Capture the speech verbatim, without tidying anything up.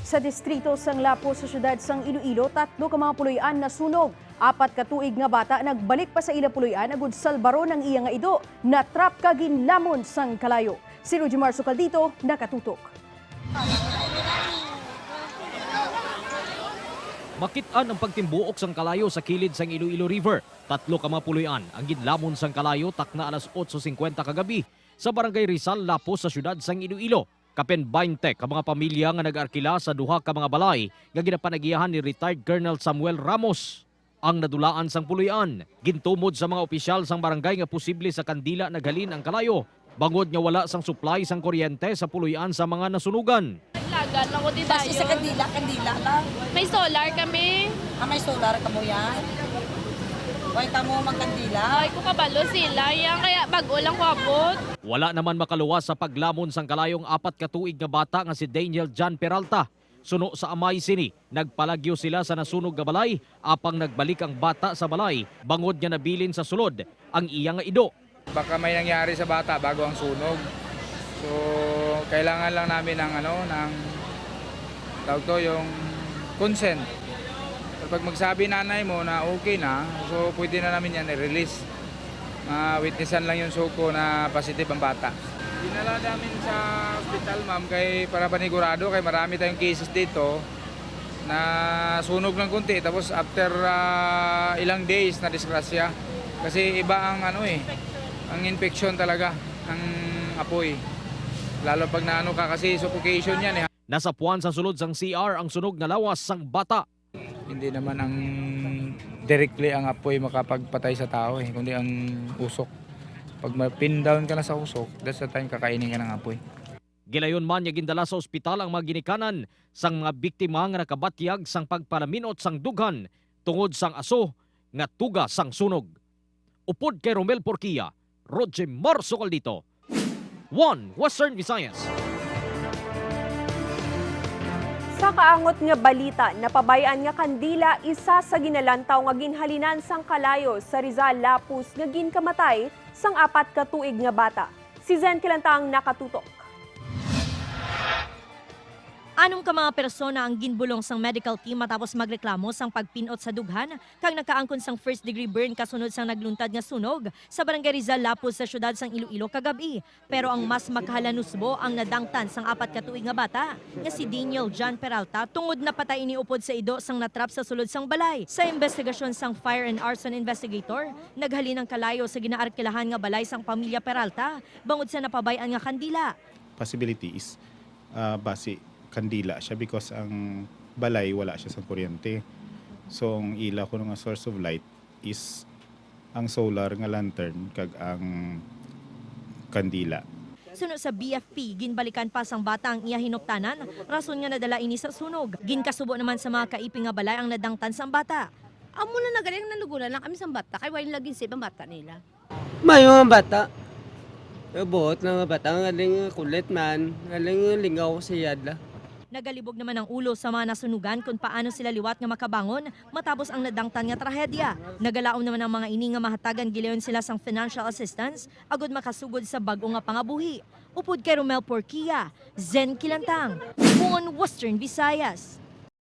Sa distrito sang Lapu sa siyudad sang Iloilo, tatlo ka mga puloy-an nasunog. Apat ka tuig nga bata nagbalik pa sa ila puloy-an agud salbaron ang iya nga ido, natrap kag ginlamon sang kalayo. Si Rujimar Socaldito nakatutok. Makit-an ang pagtimbuok sang kalayo sa kilid sang Iloilo River. Tatlo ka mga puloy-an ang ginlamon sang kalayo takna alas otso singkwenta kagabi sa Barangay Rizal, Lapu sa siyudad sang Iloilo. Kapin baynte ka mga pamilya nga nag-arkila sa duha ka mga balay nga ginapanagiyahan ni retired Colonel Samuel Ramos ang nadulaan sang puloy-an. Gintumod sa mga opisyal sang barangay nga posible sa kandila naghalin ang kalayo, bangod nga wala sang supply sang kuryente sa puloy-an sa mga nasunugan. Lagan lang ko di Kasi sa dayon. Kandila, Kandila lang. May solar kami. Ah, may solar ka mo yan? Why ka mo magkandila? Ay, ko kabalo sila. Yan, kaya bago lang ko abot. Wala naman makaluwas sa paglamon sang kalayong apat ka tuig nga bata nga si Daniel John Peralta. Suno sa amay sini, nagpalagyo sila sa nasunog nga balay, apang nagbalik ang bata sa balay bangod nga nabilin sa sulod ang iya nga ido. Baka may nangyari sa bata bago ang sunog. So, kailangan lang namin ng ano, ng tawag to, yung consent. Pero pag magsabi nanay mo na okay na, so pwede na namin yan i-release. Mawitnessan lang yung suko na positive ang bata. Dinala namin sa ospital, ma'am, kay para panigurado, kay marami tayong cases dito na sunog ng kunti, tapos after ah, ilang days na disgrasya. Kasi iba ang ano eh, ang infection talaga ng apoy. Lalo pag naano ka kasi suffocation yan eh. Nasapuan sa sulod sang C R ang sunog nga lawas sang bata. Hindi naman ang directly ang apoy makapagpatay sa tao eh, kundi ang usok. Pag ma-pin down ka na sa usok, that's the time kakainin ka ng apoy. Gilayon man nga gindala sa ospital ang mga ginikanan sang mga biktima nga nakabatyag sang pagpalaminot sang dughan tungod sang aso nga tuga sang sunog. Upod kay Romel Porquia, Roger Marzo Caldito, One Western Visayas. Sa kaangot nga balita, napabay-an nga kandila isa sa ginalantaw nga ginhalinan sang kalayo sa Rizal, Lapus nga ginkamatay sang apat ka tuig nga bata. Si Zen Kilantang nakatutok. Anom ka mga persona ang ginbulong sang medical team matapos magreklamo sang pagpin-ot sa dughan kag nakaangkon sang first degree burn kasunod sang nagluntad nga sunog sa Barangay Rizal, Lapus sa siyudad sang Iloilo kagab-i. Pero ang mas makahalanusbo ang nadangtan sang apat ka tuig nga bata nga si Daniel John Peralta tungod napatay ini upod sa ido sang natrap sa sulod sang balay. Sa investigasyon sang fire and arson investigator, naghalin ang kalayo sa ginaarkilahan nga balay sang pamilya Peralta bangod sa napabay-an nga kandila. Possibility is ah, basi kandila siya because ang balay wala siya sa kuryente. So ang ila kuno nga source of light is ang solar nga lantern kag ang kandila. Suno sa B F P, ginbalikan pa sang bata ang iya hinuptanan, rason nga nadala ini sa sunog. Ginkasubo naman sa mga kaiping nga balay ang nadangtan sang bata. Amo na nagari ang nalugulan lang kami sa bata kay wala lagi save ang bata nila. Mayo nga bata. Buot na nga bata, nga galing kulit man, galing lingaw siya da. Nagalibog naman ang ulo sa mga nasunugan kung paano sila liwat nga makabangon matapos ang nadangtan nga trahedya. Nagalaom naman ang mga ini nga mahatagan gilayon sila sang financial assistance agud makasugod sa bag-o nga pangabuhi. Upod kay Romel Porquia, Zen Kilantang, One Western Visayas.